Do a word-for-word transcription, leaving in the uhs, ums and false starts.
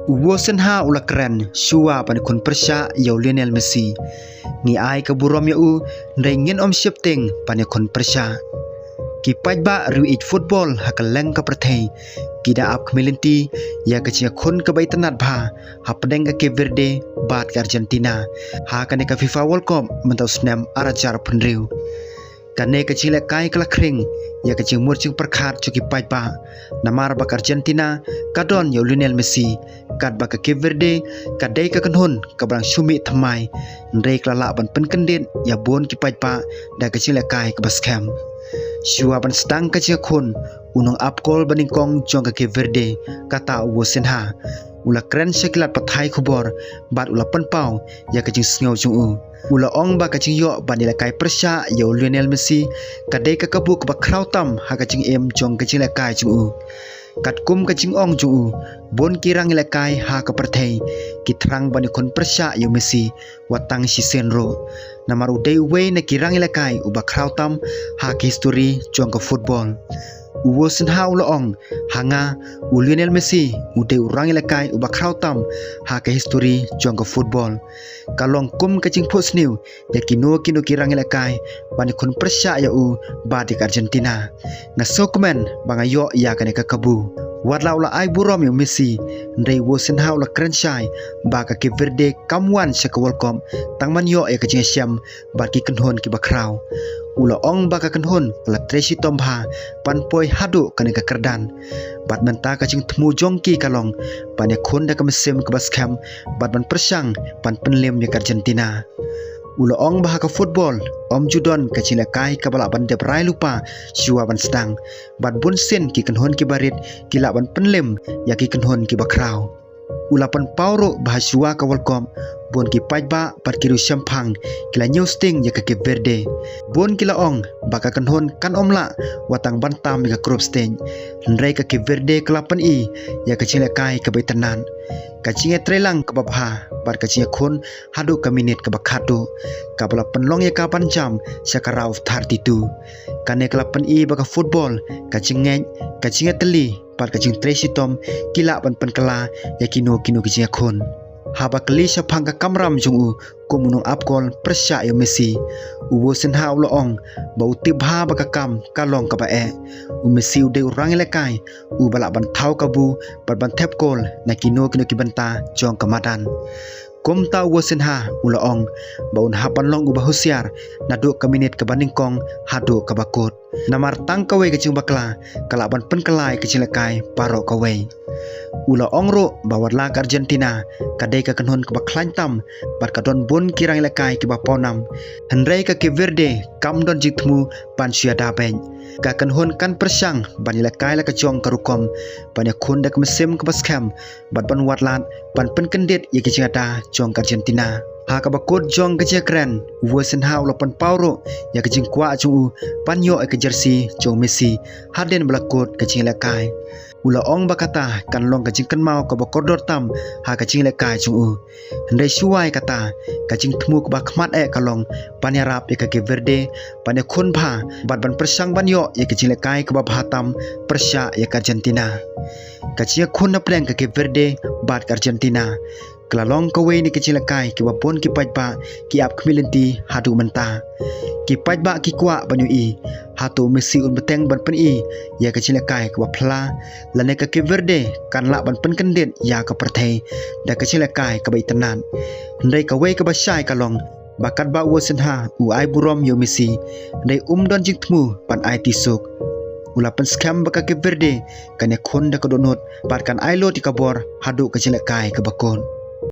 U Wo Sinha u la kren shuwa ban ïakhun pyrshah ïa u Lionel Messi. Ngi ai ka burom ïa u, hynrei ngin ym sheptieng ban ïakhun pyrshah. Ki paidbah riew ïeit football ha kylleng ka pyrthei ki da ap khmih lynti ïa ka jingïakhun kaba itynnad bha hapdeng ka Cape Verde bad ka Argentina ha kane ka FIFA World Cup mynta u snem ar hajar phew hynriew. Kane ka jinglehkai ka la khring ïa ka jingmut jingpyrkhat jong ki paidbah, namar ba ka Argentina ka don ïa u Lionel Messi, katba ka Cape Verde ka dei ka kynhun kaba dang shu mih thymmai, hynrei ka la lah ban pynkyndit ïa bun ki paidbah da ka jinglehkai kaba skhem. Shuwa ban sdang ka jingïakhun, u nongap kol banyngkong jong ka Cape Verde, kata u Wo Sinha, u la kren sha ki lad pathai khubor bad u la pynpaw ïa ka jingsngew jong u. U la ong ba ka jingïoh ban ïalehkai pyrshah ïa u Lionel Messi ka dei ka kabu kaba khraw tam ha ka jingim jong ka jinglehkai jong u. Katkum ka jingong jong u, bun ki rangïalehkai ha ka pyrthei ki thrang ban ïakhun pyrshah ïa u Messi wat tang shisien ruh, namar u dei uwei na ki rangïalehkai uba khraw tam ha ka histori jong ka football. U Wo Sinha u la ong, ha nga, u Lionel Messi u dei u rangïalehkai uba khraw tam ha ka histori jong ka football. Ka long kum ka jingphuhsniew ïa kino kino ki rangïalehkai ban ïakhun pyrshah ïa u bad ïa ka Argentina. Nga sngewkmen ba nga ïoh ïa kane ka kabu. Wat la u la ai burom ïa u Messi, hynrei u Wo Sinha u la kren shai ba ka Cape Verde kam wan sha ka World Cup tang ban ïoh ïa ka jingïashem bad ki kynhun kiba khraw. U la ong ba ka kynhun ka la trei shitom bha ban poi haduh kane ka kyrdan, bad mynta ka jingthmu jong ki ka long ban ïakhun da ka mynsiem kaba skhem bad ban pyrshang ban pynlem ïa ka Argentina. U la ong ba ha ka football ym ju don ka jinglehkai kaba lah ban dep rai lypa shuwa ban sdang, bad bunsien ki kynhun kiba rit ki lah ban pynlem ïa ki kynhun kiba khraw. U la pynpaw ruh ba ha shuwa ka World Cup, bun ki paidbah bad ki riew shemphang ki la ñiewsting ïa ka Cape Verde. Bun ki la ong ba ka kynhun kan ym lah wat tang ban tam ïa ka group stage, hynrei ka Cape Verde ka la pyni ïa ka jinglehkai kaba itynnad, ka jingïatreilang kaba bha bad ka jingïakhun haduh ka minit kaba khatduh, kaba la pynlong ïa ka ban jam sha ka round of thirty-two. Kane ka la pyni ba ka football, ka jingngeit, ka jingïatylli bad ka jingtrei shitom ki lah ban pynkylla ïa kino kino ki jingïakhun. Haba kylli shaphang ka kamram jong u kum u nongap kol pyrshah ïa u Messi, u Wo Sinha u la ong ba u tip bha ba ka kam ka long kaba eh. U Messi u dei u rangïalehkai uba lah ban thaw kabu bad ban thep kol na kino kino ki bynta jong ka madan. Kumta u Wo Sinha u la ong ba un hap ban long uba husiar naduh ka minit kaba nyngkong haduh kaba kut, namar tang kawei ka jingbakla ka lah ban pynkylla ïa ka jinglehkai baroh kawei. U la ong ruh ba wat la ka Argentina ka dei ka kynhun kaba khlaiñ tam bad ka don bun ki rangïalehkai kiba pawnam, hynrei ka Cape Verde kam don jingthmu ban shu ïada beit. Ka kynhun kan pyrshang ban ïalehkai la ka jong ka rukom, ban ïakhun da ka mynsiem kaba skhem bad ban wad lad ban pynkyndit ïa ka jingïada jong ka Argentina. Ha kaba kut jong ka jingïakren, u Wo Sinha u la pynpaw ruh ïa ka jingkwah jong u ban ïoh ïa ka jersey jong u Messi hadien ba la kut ka jingïalehkai. U la ong ba kata kan long ka jingkynmaw kaba kordor tam ha ka jingïalehkai jong u. Hynrei shuwa ïa kata, ka jingthmu kaba khmat eh ka long ban ïarap ïa ka Cape Verde ban ïakhun bha bad ban pyrshang ban ïoh ïa ka jingïalehkai kaba bha tam pyrshah ïa ka Argentina. Ka jingïakhun napdeng ka Cape Verde bad ka Argentina ka la long kawei na ki jingïalehkai kiba bun ki paidbah ki ap khmih lynti haduh mynta. Ki paidbah ki kwah ban ïohi hato u Messi un bteng ban pyni ïa ka jingïalehkai kaba phylla, lane ka Cape Verde kan lah ban pynkyndit ïa ka pyrthei da ka jingïalehkai kaba itynnad. Hynrei kawei kaba shai ka long ba katba u Wo Sinha u ai burom ïa u Messi, hynrei um don jingthmu ban aiti suk. U la pynskhem ba ka Cape Verde kan ïakhun da ka dohnud bad kan ai lut ïa ka bor haduh ka jingïalehkai kaba kut.